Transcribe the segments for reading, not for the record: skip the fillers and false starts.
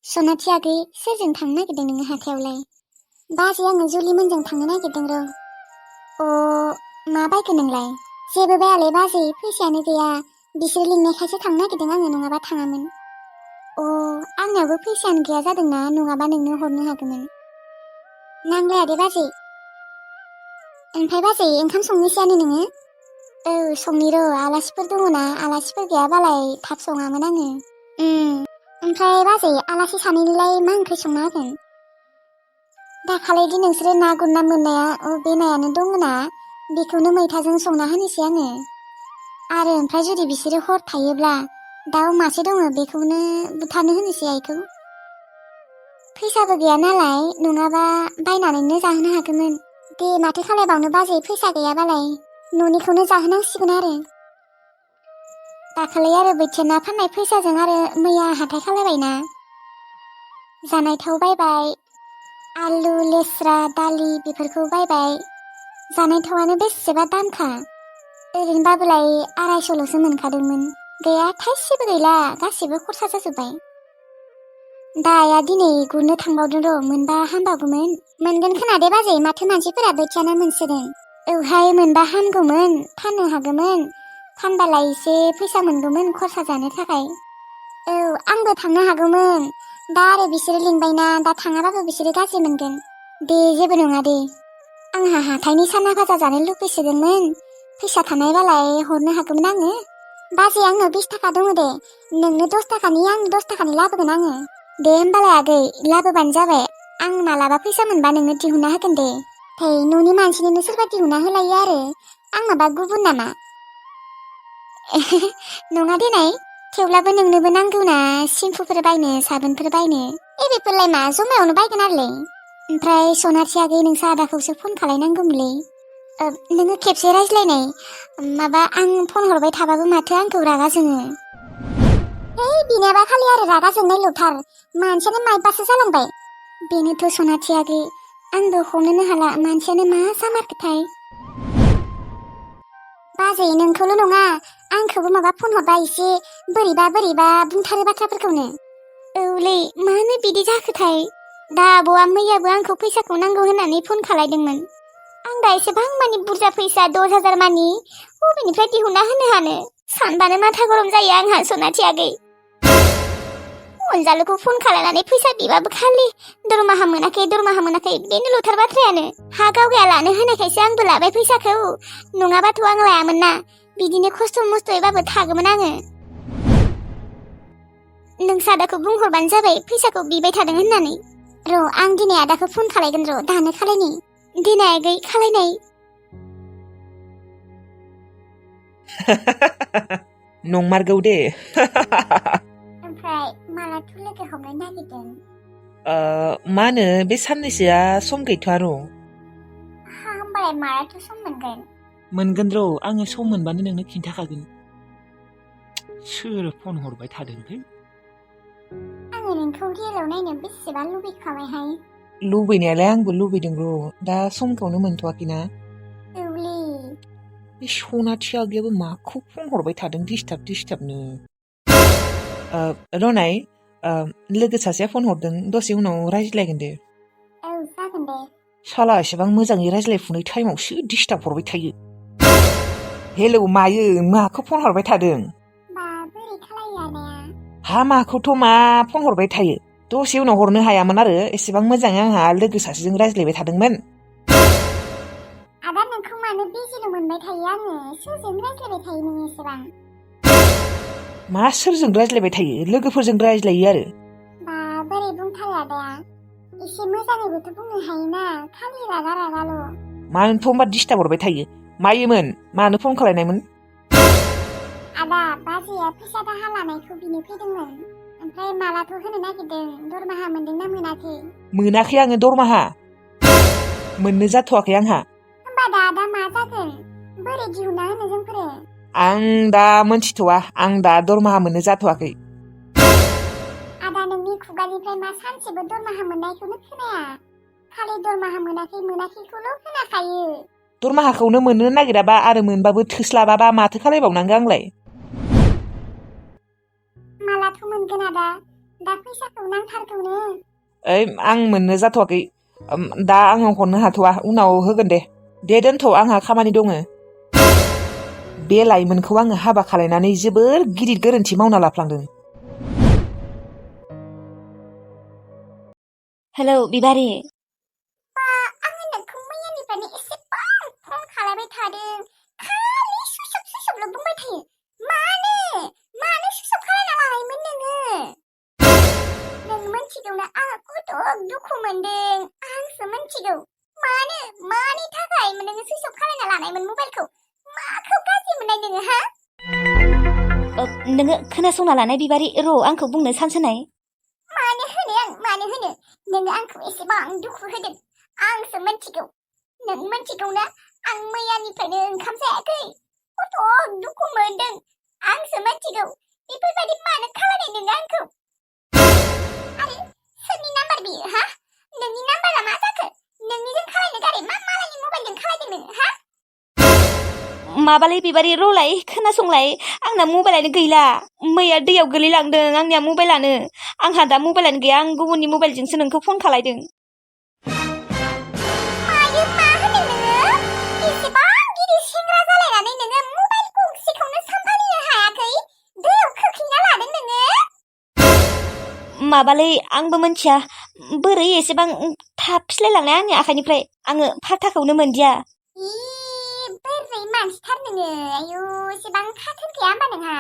सनाथि आगै सोरजों थांनो नागिरदों नोङो हाथायावलाय? बाजै आङो जुलिमोनजों थांनो नागिरदों र'। मा बायगोन नोंलाय? जेबो बायालै बाजै, फैसायानो गैया। बिसोर लिंनायखायसो थांनो नागिरदों आङो, नङाबा थाङामोन। आंनावबो फैसायानो गैया जादोंना, नङाबा नोंनो हरनो हागौमोन। नांलाया दे बाजै। ओमफ्राय बाजै ओंखाम संनोसैयानो नोङो? संनि र', आलासिफोर दङना, आलासिफोर गैयाबालाय थाब सङामोन आङो। ओमफ्राय बाजै आलासि सानैनिलाय मा ओंख्रि संना होगोन? दाखालिदि नोंसोरो ना गुरना मोननाया बे नायानो दङना, बेखौनो मैथाजों संना होनोसै आङो। आरो ओमफ्राय जुदि बिसोरो हर थायोब्ला दाउ मासे दङ, बेखौनो बुथारनो होनोसै आइखौ। फैसाबो गैया नालाय, नङाबा बायनानैनो जाहोनो हागौमोन। दे माथो खालायबावनो बाजै, फैसा गैयाबालाय न'निखौनो जाहोनांसिगोन आरो। दाखालि आरो बोथिया ना फाननाय फैसाजों आरो मैया हाथाय खालायबायना। जानाय थाव बायबाय, आलु, लेस्रा, दालि बेफोरखौ बायबाय। जानाय थावानो बेसेबा दामखा। ओरैनोबाबोलाय 250ल'सो मोनखादोंमोन। गैया, थाइसेबो गैला, गासिबो खरसा जाजोब्बाय। दा आइया दिनै गुरनो थांबावदों र', मोनबा हामबावगौमोन। मोनगोन खोना दे बाजै, माथो मानसिफोरा बोथिया ना मोनसोदों। औहाय, मोनबा हामगौमोन, फाननो हागौमोन। फानबालाय एसे फैसा मोनगौमोन खरसा जानो थाखाय। आंबो थांनो हागौमोन। दा आरो बिसोरो लिंबायना, दा थाङाबाबो बिसोरो गाज्रि मोनगोन। दे जेबो नङा दे। आंहा हाथायनि साना भाजा जानो लुबैसोदोंमोन। फैसा थानायबालाय हरनो हागौमोन आङो। बाजै, आंनाव 20 थाखा दङ दे। नोंनो 10 थाखानि, आंनो 10 थाखानि लाबोगोन आङो। दे होमबालाय आगै, लाबोबानो जाबाय। आं मालाबा फैसा मोनबा नोंनो दिहुनना होगोन दे। न'नि मानसिनिनो सोरबा दिहुनना होलायो आरो। आं माबा गुबुन नामा? नङा देनाय, थेवब्लाबो नोंनोबो नांगौना सेम्पुफोर बायनो, साबोनफोर बायनो। बेफोरलाय मा, जमायावनो बायगोन आरोलै। ओमफ्राय सनाथि आगै, नोंसा आदाखौसो फन खालायनांगौमोनलै। नोङो खेबसे रायज्लायनाय। माबा, आं फन हरबाय थाबाबो माथो आंखौ रागा जोङो। बिनाबा खालि आरो रागा जोंनाय ल'थार, मानसियानो माइबासो जालांबाय। बेनोथ' सनाथि आगै, आंबो हमनोनो हाला मानसियानो मा जामारखोथाय। बाजै, नोंखौल' नङा, आंखौबो माबा फन हरबा एसे बोरैबा बुंथारो बाथ्राफोरखौनो। औलै, मानो बिदि जाखोथाय। दा आब'आ मैयाबो आंखौ फैसाखौ नांगौ होननानै फन खालायदोंमोन। आं दा एसेबां मानि बुरजा फैसा 10,000 मानि बबेनिफ्राय दिहुनना होनो हानो? सानबानो माथा गरम जायो आंहा सनाथि आगै। अनजालुखौ फन खालायनानै फैसा बिबाबो खालि दरमाहा मोनाखै बेनोल'थार बाथ्रायानो। हा गावगाया लानो होनायखायसो आंबो लाबाय फैसाखौ, नङाबाथ' आं लायामोन ना। बिदिनो खस्थ' मस्थ'यैबाबो थागौमोन आङो। नोंसा आदाखौ बुंहरबानो जाबाय फैसाखौ बिबाय थादों होननानै। र', आं दिनै आदाखौ फन खालायगोन र', दानो खालायनि। दिनै आगै खालायनाय। नंमारगौ दे। ओमफ्राय मालाथो लोगो हमनो नागिरदों? मा होनो, बे साननैसोआ सम गैथ'आ र'। होमबालाय मालाथो सम मोनगोन? मोनगोन र', आङो सम मोनबानो नोंनो खिन्थाखागोन। सोर फन हरबाय थादोंथाय? आङो नोंखौ रियेलाव नायनो बेसेबां लुबैखाबायहाय। लुबैनायालाय आंबो लुबैदों र', दा समखौनो मोनथ'वाखैना। औलै। बे सनाथि आगैयाबो माखौ फन हरबाय थादों डिस्टार्बनो। रनाय, लोगो सासेया फन हरदों, दसे उनाव रायज्लायगोन दे। जागोन दे। साला एसेबां मोजाङै रायज्लायफुनाय टाइमावसो डिस्टार्ब हरबाय थायो। हेलौ, मायो, माखौ फन हरबाय थादों? बोरै खालायो आदाया? हा, माखौथ' मा फन हरबाय थायो? दसे उनाव हरनो हायामोन आरो, एसेबां मोजाङै आंहा लोगो सासेजों रायज्लायबाय थादोंमोन। आदा, नोंखौ मानो बिजिल' मोनबाय थायो आङो? सोरजों रायज्लायबाय थायो नोङो एसेबां? मा सोरजों रायज्लायबाय थायो? लोगोफोरजों रायज्लायो आरो। बोरै बुंथारो आदाया? एसे मोजाङैबोथ' बुंनो हायोना, खालि रागाल'। मानोथ' होमबा डिस्टार्ब हरबाय थायो? मायोमोन? मानो फन खालायनायमोन? आदा, बाजैया फैसा दाहार लानायखौ बिनो फैदोंमोन। ओमफ्राय मालाथ' होनो नागिरदों? दरमाहा मोनदोंना मोनाखै? मोनाखै आङो दरमाहा। मोननो जाथ'वाखै आंहा। होमबा दा आदा मा जागोन? बोरै दिहुनना होनो जोंफोरो? आं दा मोनथिथ'वा, आं दा दरमाहा मोननो जाथ'वाखै। आदा, नोंनि खुगानिफ्राय मा सानसेबो दरमाहा मोननायखौनो खोनाया। खालि दरमाहा मोनाखैखौल' खोनाखायो। दरमाहाखौनो मोननो नागिराबा आरो मोनबाबो थोस्लाबाबा माथो खालायबावनांगौ आंलाय? मालाथ' मोनगोन आदा? दा फैसाखौ नांथारगौनो। ओइ आं मोननो जाथ'वाखै। दा आङो हरनो हाथ'वा, उनाव होगोन दे। दे दोनथ', आंहा खामानि दङ। बे लाइमोनखौ आङो हाबा खालायनानै जोबोर गिदिर गोरोन्थि मावना लाफ्लांदों। हेलौ बिबारि। आङो नोंखौ मैयानिफ्रायनो एसेबां फन खालामबाय थादों, खालि सुइसअफल' बुंबाय थायो। मानो सुइसअफ खालायना लानायमोन नोङो? नों मिथिगौना आं खथ' दुखु मोनदों, आंसो मिथिगौ। मानि थाखाय नोङो सुइसअफ खालायना लानायमोन मबाइलखौ? माखौ गाज्रि मोननाय नोङो, हा? नोङो खोनासंना लानाय बिबारि, र' आंखौ बुंनो चान्स होनाय। मानो होनो? नोङो आंखौ एसेबां दुखु होदों, आंसो मिथिगौ। नों मिथिगौना आं मैयानिफ्रायनो ओंखाम जायाखै, खथ' दुखु मोनदों, आंसो मिथिगौ। बेफोरबायदि मानो खालामनाय नोङो आंखौ? आरो सोरनि नाम्बार बियो, हा? नोंनि नाम्बारा मा जाखो? नोंनिजों खालायनो गारै मा मालायनि मबाइलजों खालायदों नोङो, हा? माबालै बिबारि, र'लाय खोनासंलाय, आंना मबाइलानो गैला। मैया दैयाव गोलैलांदों आंनिया मबाइलानो। आंहा दा मबाइलानो गैया, आं गुबुननि मबाइलजोंसो नोंखौ फन खालायदों। मायो, मा होनो नोङो? एसेबां गिदिर सेंग्रा जालायनानै नोङो मबाइल गंसेखौनो सामलायनो हायाखै? दैयाव खोख्लैना लादों नोङो? माबालै, आंबो मिथिया बोरै एसेबां थाब फिस्लायलांनाय आंनि आखाइनिफ्राय, आङो फात्ताखौनो मोनदिया। बोरै मानसिथार नोङो, आयु एसेबां खाथोन गैया होमबा नोंहा?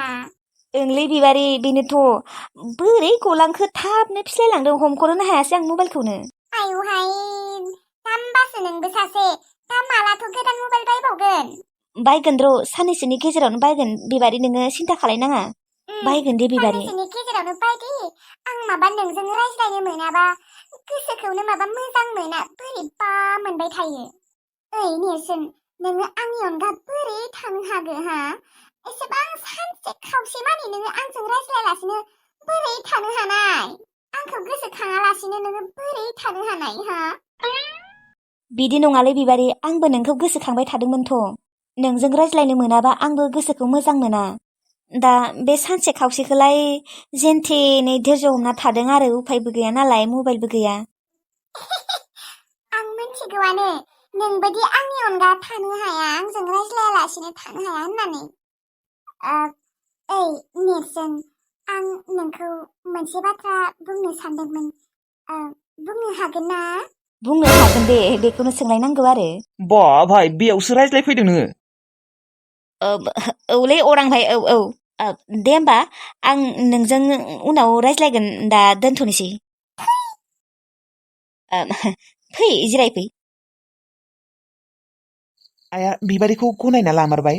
ओंलै बिबारि, बेनोथ' बोरै गलांखो, थाबनो फिस्लायलांदों, हमख'नोनो हायासै आं मबाइलखौनो। आयुहाय, जाम्बासो नोंबो सासे। दा मालाथो गोदान मबाइल बायबावगोन? बायगोन र', साननैसोनि गेजेरावनो बायगोन बिबारि, नोङो सिन्था खालायनाङा। बायगोन दे बिबारि। साननैसोनि गेजेरावनो बायदे। आं माबा नोंजों रायज्लायनो मोनाबा गोसोखौनो माबा मोजां मोना, बोरैबा मोनबाय थायो। ओइ नेरसोन, नोङो आंनि अनगा बोरै थानो हागो, हा? एसेबां सानसे खावसे मानि नोङो आंजों रायज्लायालासिनो बोरै थानो हानाय? आंखौ गोसोखाङालासिनो नोङो बोरै थानो हानाय, हा? बिदि नङालै बिबारि, आंबो नोंखौ गोसोखांबाय थादोंमोनथ'। नोंजों रायज्लायनो मोनाबा आंबो गोसोखौ मोजां मोना। दा बे सानसे खावसेखौलाय जेनथेनै धैर्य हमना थादों आरो, उफायबो गैया नालाय, मबाइलबो गैया। आं मिथिगौआनो नोंबायदि आंनि अनगा थानो हाया, आंजों रायज्लायालासिनो थानो हाया होननानै। ओइ नेरसोन, आं नोंखौ मोनसे बाथ्रा बुंनो सानदोंमोन, बुंनो हागोन ना? बुंनो हागोन दे, बेखौनो सोंलायनांगौ आरो। बा भाइ, बेयावसो रायज्लायफैदों नोङो? औलै अरां भाइ, औ। दे होमबा, आं नोंजों उनाव रायज्लायगोन, दा दोनथ'नोसै। फै, जिरायफै। आइया बिबारिखौ गनायना लामारबाय।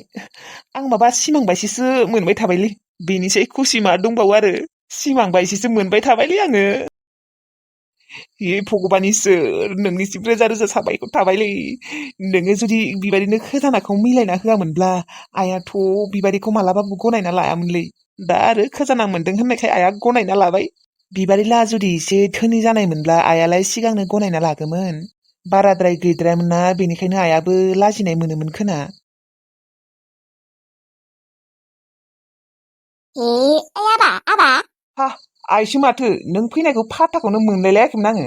आं माबा सिमां बायसेसो मोनबाय थाबायलै, बेनिसाय खुसि मा दंबावो आरो? सिमां बायसेसो मोनबाय थाबायलै आङो। हे भगबान इसोर, नोंनिसिम रोजा रोजा साबायखर थाबायलै। नोङो जुदि बिबारिनो खोजानाखौ मिलायना होआमोनब्ला आइयाथ' बिबारिखौ मालाबाबो गनायना लायामोनलै। दा आरो खोजाना मोनदों होननायखाय आइया गनायना लाबाय। बिबारिला जुदि एसे धोनि जानायमोनब्ला आइयालाय सिगांनो गनायना लागोमोन। बाराद्राय गैद्रायामोन ना, बेनिखायनो आइयाबो लाजिनाय मोनोमोन खोना। ओइ आबा। हा, आइसो माथो, नों फैनायखौ फात्ताखौनो मोनलायलायाखैमोन आङो।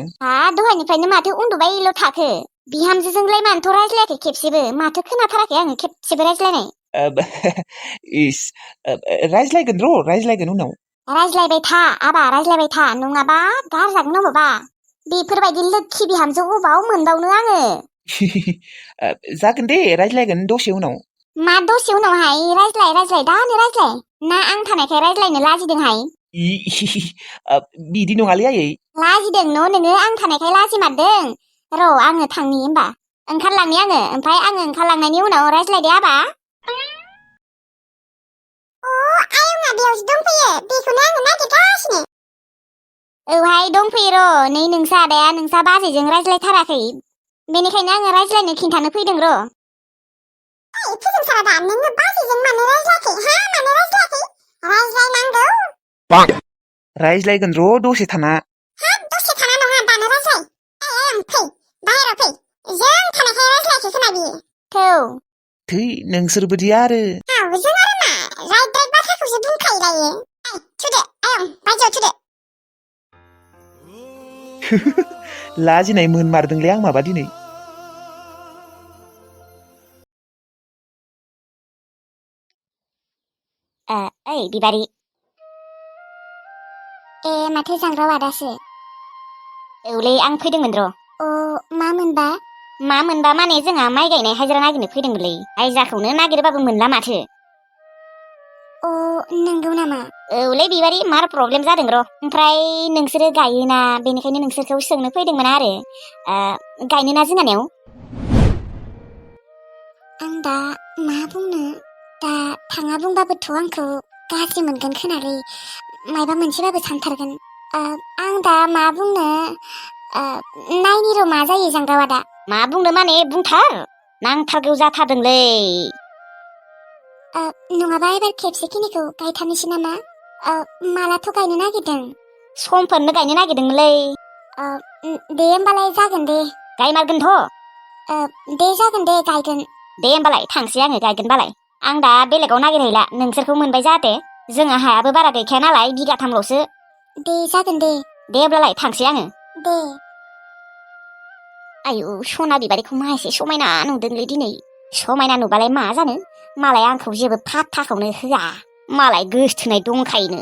दहायनिफ्रायनो माथो उन्दुबायल' थाखो? बिहामजोजोंलाय मानोथ' रायज्लायाखै खेबसेबो? माथो खोनाथाराखै आङो खेबसेबो रायज्लायनाय? रायज्लायगोन उनाव। रायज्लायबाय था आबा, रायज्लायबाय था, नङाबा गारजागोन अबावबा। बेफोरबायदि लोक्षि बिहामजो अबाव मोनबावनो आङो? जागोन दे, रायज्लायगोन दसे उनाव। मा दसे उनावहाय? रायज्लाय, दानो रायज्लाय। ना आं थानायखाय रायज्लायनो लाजिदोंहाय? बिदि नङालै आयै। लाजिदों नोङो, आं थानायखाय लाजिमारदों? र' आङो थांनि होमबा, ओंखारलांनि आङो, ओमफ्राय आङो ओंखारलांनायनि उनाव रायज्लायदो आबा। आयंआ बेयावसो दंफैयो, बेखौनो आङो नागिरगासिनो। औहाय दंफैयो र', नै नोंसा आदाया नोंसा बाजैजों रायज्लायथाराखै, बेनिखायनो आङो रायज्लायनो खिन्थानो फैदों र'। फोजोंसारा दा, नोङो बाजैजों मानो रायज्लायाखै, हा? मानो रायज्लायाखै? रायज्लायनांगौ। रायज्लायगोन र' दसे थाना। दसे थाना नङा, दानो रायज्लाय। फै, बाहेराव फै, जों थानायखाय रायज्लायाखै खोमा बियो। थै, नोंसोरबोदि आरो। जों आरो मा? राइट बाथ्राखौसो बुंखायो दायो। थुदो, आयं, बायजोआव थुदो। लाजिनाय मोनमारदोंलै आं माबा दिनै। ओइ बिबारि। ए माथो जांग्राव आदासो? औलै आं फैदोंमोन र'। अ मा मोनबा? मा मोनबा माने जोंहा माइ गायनाय हाजिरा नागिरनो फैदोंमोनलै। हाजिराखौनो नागिरबाबो मोनला माथो। अ नंगौ नामा? औलै बिबारि मार प्रब्लेम जादों र'। ओमफ्राय नोंसोरो गायोना बेनिखायनो नोंसोरखौ सोंनो फैदोंमोन आरो। गायनोना जोंहानियाव? आं दा मा बुंनो? दा थाङा बुंबाबोथ' आंखौ गाज्रि मोनगोन खोनालै। मायबा मोनसेबाबो सानथारगोन। आं दा मा बुंनो? नायनि र' मा जायो जांग्रावा दा। मा बुंनो माने बुंथार। नांथारगौ जाथारदोंलै। नङाबा एबार खेबसेखिनिखौ गायथारनोसै नामा? मालाथ' गायनो नागिरदों? समफोरनो गायनो नागिरदोंमोनलै। दे होमबालाय जागोन दे। गायमारगोनथ'? दे जागोन दे गायगोन। दे होमबालाय थांसै आङो गायगोनबालाय। आं दा बेलेगाव नागिरहैला नोंसोरखौ मोनबाय जाहाथे। जोंहा हायाबो बारा गैखाया नालाय बिगाथामल'सो। दे जागोन दे। दे अब्लालाय थांसै आङो। दे। आयु सना बिबारिखौ मा एसे समायना नुदोंलै दिनै। समायना नुबालाय मा जानो, मालाय आंखौ जेबो फात्ताखौनो होआ। मालाय गोसथोनाय दंखायोनो।